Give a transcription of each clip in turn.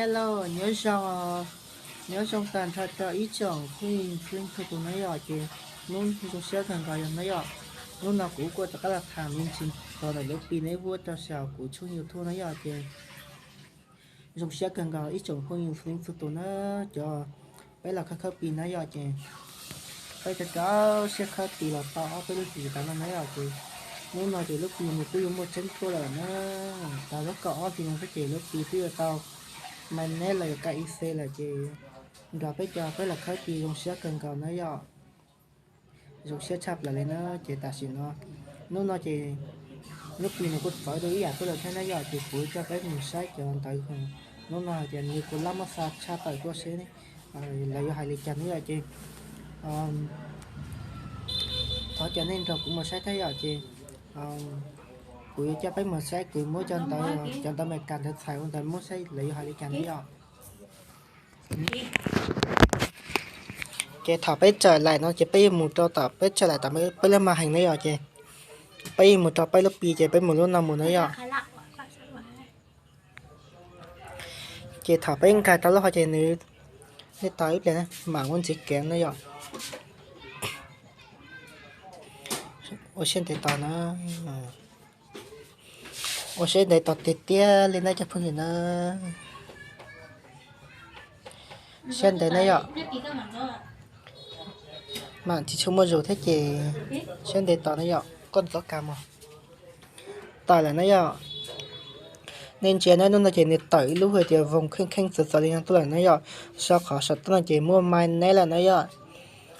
Hello, nyob zoo, nyob zoo tag nrho rau ib tsoom phooj ywg txhua leej txhua tus na yom. Ces hnub zoo siab kawg nkaus yog na yom, hnub no kuv kuj rov qab los tham me ntsis txog ntawm lub Pi Network rau saum kuv tshooj YouTube na yom. Ces zoo siab kawg nkaus ib tsoom phooj ywg txhua leej txhua tus na, cov peb los khawb khawb Pi na yom. Ces peb rau rau siab khawb Pi los tau ob peb lub hlis tas no na yom. Ces hnub no ces lub Pi nws twb yuav muaj tseeb tuaj lawm na, tau lub kaum ob hlis no xwb ces lub Pi twb yuav tau mainnet los yog ka i c lawm ces nrog peb cov peb los khawb Pi zoo siab kawg nkaus na yom. Zoo siab tshaj plaws li na. Ces tam sim no, hnub no ces lub Pi nws kuj txawv dua ib yam tuaj lawm thiab na yom. Ces kuv coj peb mus saib cov ntawv hnub no hais tias nws kuj lab muab xa tshaj tawm tuaj seb lawv yuav hais li cas na yom. Ces thov cov nej nrog kuv mus saib thiab yom. Ces kuv yuav coj peb mus saib, kuv muab cov ntawv, cov ntawv Amelikas ntawd txhais ua ntawv Hmoob saib lawv yuav hais li cas na yom. Ces thaum peb txawm laim no ces peb yuav mus rau tom, peb txawm laim tom peb lub màn hình na yom. Ces peb yuav mus rau peb lub Pi ces peb mus lub no mus na yom. Ces thaum peb nkag rau lub hov ces nws, nej tos ib pliag, mam muab ntxiv kev na yom. Ua siab ntev tos na. Ua siab ntev tos tiag tiag li na cov phooj ywg na. Siab ntev na yom. Mam tsis tshua muaj zog thiab ces siab ntev tos na yom. Koj ntxov kas mos. Tawm lawm na yom. Nej ntsia na, hnub no ces nws tawm ib lub hais tias voos kheej kheej txawv txawv li no tuaj lawm na yom. Sau qhov saum toj no ces muaj mainnet lawm na yom.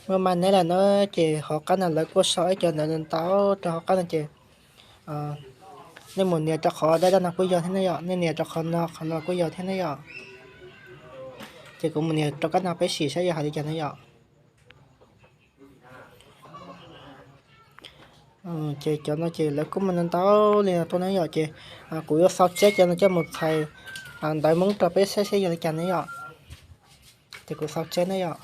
Muaj mainnet lawm na. Ces hauv qab no lawv kuj sau ib cov ntawv ntau rau hauv qab no ces nej mus nias rau qhov dab dab no kuj yog thiab na yom, nej nias rau qhov no qhov no kuj yog thiab na yom. Ces kuv mus nias rau qab no peb sim saib yog hais li cas na yom. Ces cov no ces lawv kuj muaj ntau ntau li no tuaj na yom. Ces kuv yuav xau tseb cov no coj mus txhais ntawv Hmoob rau peb saib saib yog li cas na yom. Ces kuv xau tseb na yom.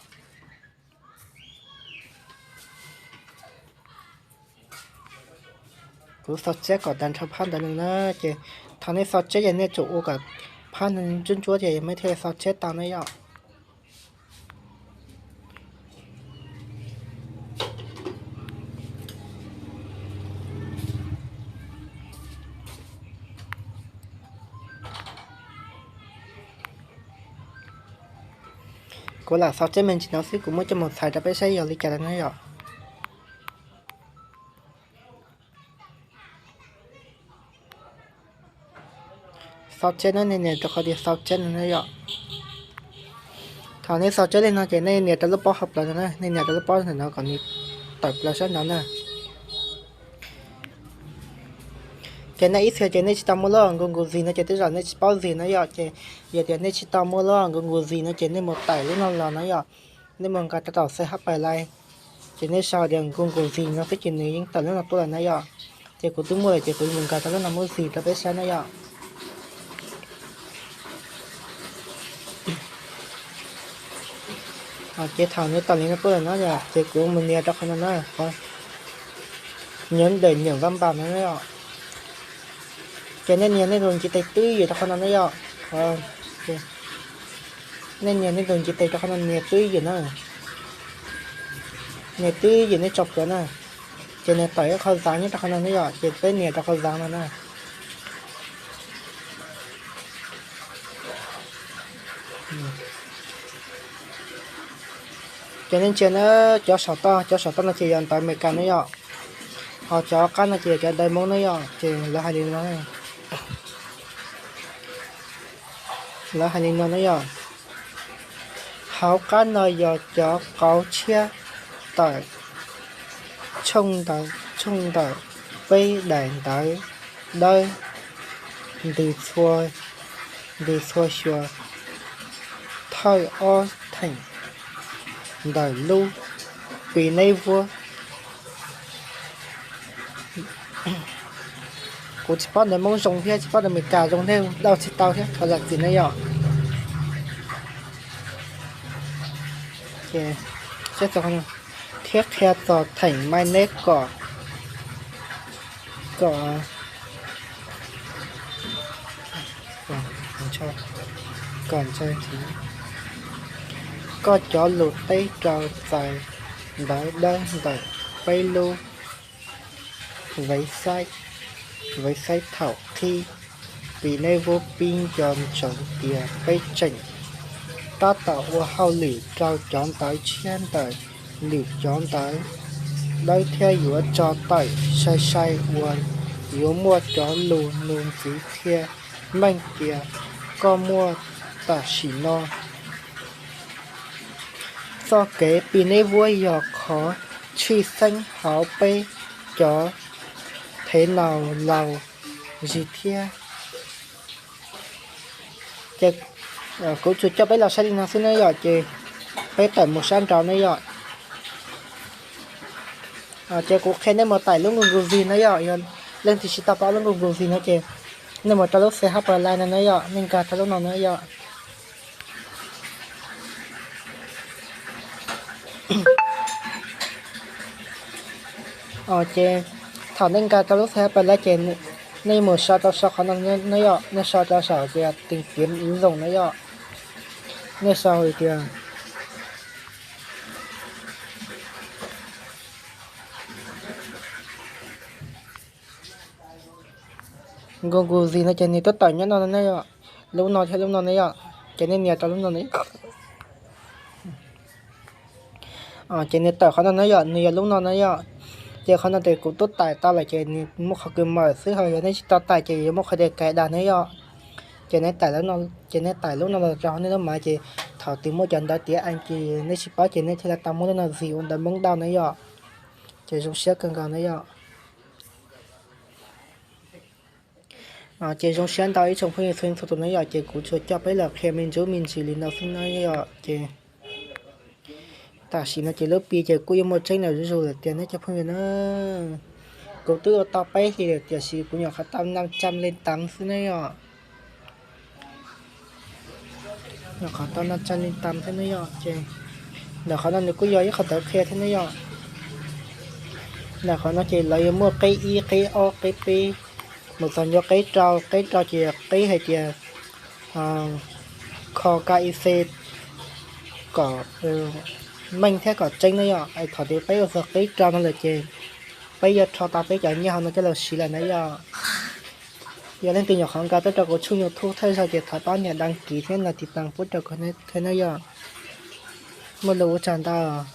Kuv xau tseb kom tag nrho phab ntawv no na. Ces thaum nej xau tseb ces nej tsum ua kom phab no ntsuab ntsuab ces nej thiaj li xau tseb tau na yom. Kuv lam xau tseb me ntsis no xwb, kuv muab coj mus txhais rau peb saib yog li cas na yom. Xau tseb na, nej nias rau qhov tias xau tseb no na yom. Thaum nej xau tseb li no ces nej nias rau lub pob hauv plawv no na, nej nias rau lub pob ntawm no kom nws tawm plaws sab nraud na. Ces nej ib txhia ces nej tsis tau muaj lub Google Zis no ces tej zaum nej tsis paub Zis na yom. Ces yog tias nej tsis tau muaj lub Google Zis no ces nej mus tawm lub no los na yom. Nej mus nkag rau tom C H P Lite, ces nej sau tias Google Zis no xwb ces nws yeej tawm lub no tuaj lawm na yom. Ces kuv twb muaj lawm ces kuv mus nkag rau lub no muab Zis rau peb saib na yom. Ces thaum nws tawm li no tuaj lawm na yom, ces kuv mus nias rau qhov no na, qhov nyob ntawm nyeem vaj npas no na yom. Ces nej nias nej tus ntiv tes twj ywm rau qhov no na yom. Nej nias nej tus ntiv tes rau qhov no, nias twj ywm na. Nias twj ywm nej tso plhuav na. Ces nws tawm ib qho zav nyob rau qhov no na yom, ces peb nias rau qhov zav no na. Ces nej ntsia na, cov saum toj, cov saum toj no ces yog ntawv Amelikas na yom. Ho cov qab no ces yog cov ntawv Hmoob na yom, ces lawv hais li no. Lawv hais li no na yom. Hauv qab no yog cov qauv tshiab tawm tshooj ntawm, tshooj ntawm peb daim ntawv dawb ntws txhua, ntws txhua xyuas thawj ob theem ntawm lub Pi Network. Kuv tsis paub ntawv Hmoob zoo thiab tsis paub ntawv Amelikas zoo thiab, daus tsis tau thiab, thov zam txim na yom. Ces thiab qhia txog theem mainnet kom, kom, kom ntshai thiab. Koj cov lus teb rau txais ntawv dawb ntawm peb lub website thaum qhib, Pi Network pib nco ntsoov tias peb tseem tab tom ua hauj lwm rau cov ntawv tshiab ntawm lwm cov ntawv dawb thiab yuav tso tawm sai sai uas yuav muaj cov lus nus ntxiv thiab meej tias koj muaj tam sim no. Txoj kev Pi Network yog qhov tshwj xeeb hauv peb cov thev naus laus zis thiab. Ces kuv tsuas coj peb los saib li no xwb na yom, ces peb tawm mus sab nraud na yom. Ces kuv qhia nej mus tải lub Google Zis na yom, yog leej twg tsis tau paub lub Google Zis no ces nej mus rau lub C H Play no na yom, nej nkag rau lub no na yom. Ces thaum nej nkag rau lub C H Play no ces nej mus sau rau saum qhov no na yom, nej sau rau saum tias tìm kiếm ứng dụng na yom. Nej sau hais tias Google Zis no ces nws twb tawm nyob no na yom, lub no thiab lub no na yom, ces nej nias rau lub no na. Ces nws tawm qhov no na yom, nws yog lub no na yom. Ces qhov no ces kuv twb tải tau lawm ces nws muaj qhov kws mở xwb, ho yog nej tsis tau tải ces yuav muaj qhov tias cài đặt na yom. Ces nej tải lub no, ces nej tải lub no los rau hauv nej lub máy ces thaum twg muaj cov ntawv tiav Askies nej tsis paub ces nej thiaj li tau muab lub no zis ua ntawv Hmoob ntau na yom. Ces zoo siab kawg nkaus na yom. Ces zoo siab ntau ib tsoom phooj ywg txhua leej txhua tus na yom, ces kuv tsuas coj peb los qhia me ntsis me ntsis li no xwb na yom. Ces tam sim no ces lub Pi ces kuj yuav muaj tseeb na zuj zus lawm tiag ne cov phooj ywg na. Kuv twb ua tau peb hlis lawm tiam sis kuv nyuam qhuav tau năm trăm lên tám xwb ne yom. Nyuam qhuav tau năm trăm lên tám thiab ne yom. Ces ntawm qhov no nws kuj yog ib qhov tawv qhia thiab ne yom. Ntawm qhov no ces lawv yuav muaj qeb ib, qeb ob, qeb peb, mus txog ntua qeb rau, qeb rau ces qeb hais tias kho K Y C kom meej thiab kom tseeb na yom. Thaum twg peb ua txog qeb rau no lawm ces peb yuav rho tau peb cov nyiaj hauv no coj los siv lawm na yom. Yog leej twg nyuam qhuav nkag tuaj rau kuv tshooj YouTube thawj zaug ces thov pab nias đăng ký thiab nias tim tas pub rau kuv thiab na yom. Muaj lus ua tsaug ntau.